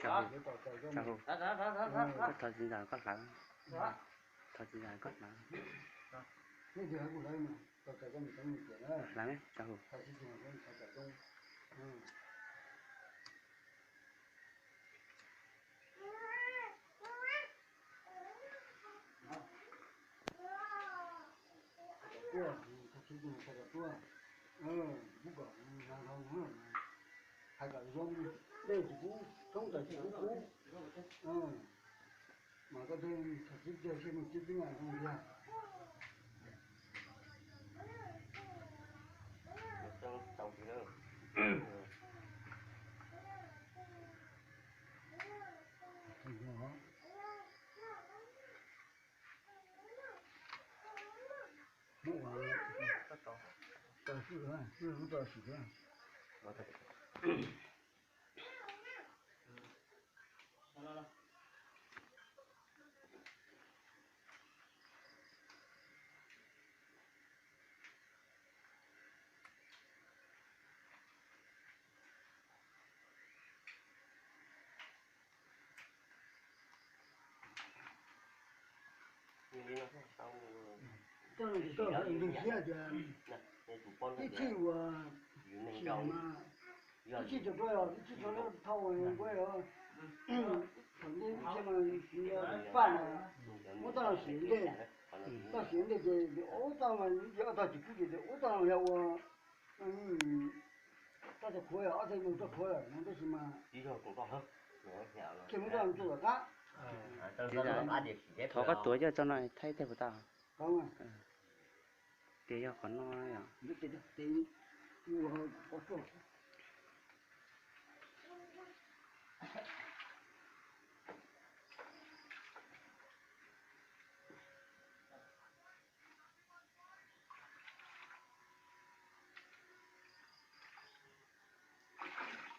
Tau hu, koj thov txiv ntxawm koj hlawv, thov txiv ntxawm koj hlawv. Hlawv, tau hu. Hais kom zoo dej tsis kub, thoob tes tsis kub kub, mas koj thiaj txhob txib tiag, thiaj muaj txib tib ngas zoo tiag. Muab ua tau swm, tau swm thiab. Tij txhij uas, tij txhij cov dua, tij txhij cov dua thauj nqua, thaum ntej tij txhij mas faj na, muab toj los siav ntej, toj siav ntej ces ub toj mas, ob tog tsis kub ces ub toj los yog ua toj tog khuav, ob tog mus toj khuav lawm no tab sis mas kiag muab toj ntxuav qab. Thov koj tuav coj tso no thaij tej puas tau. Tias yog qhov no yom.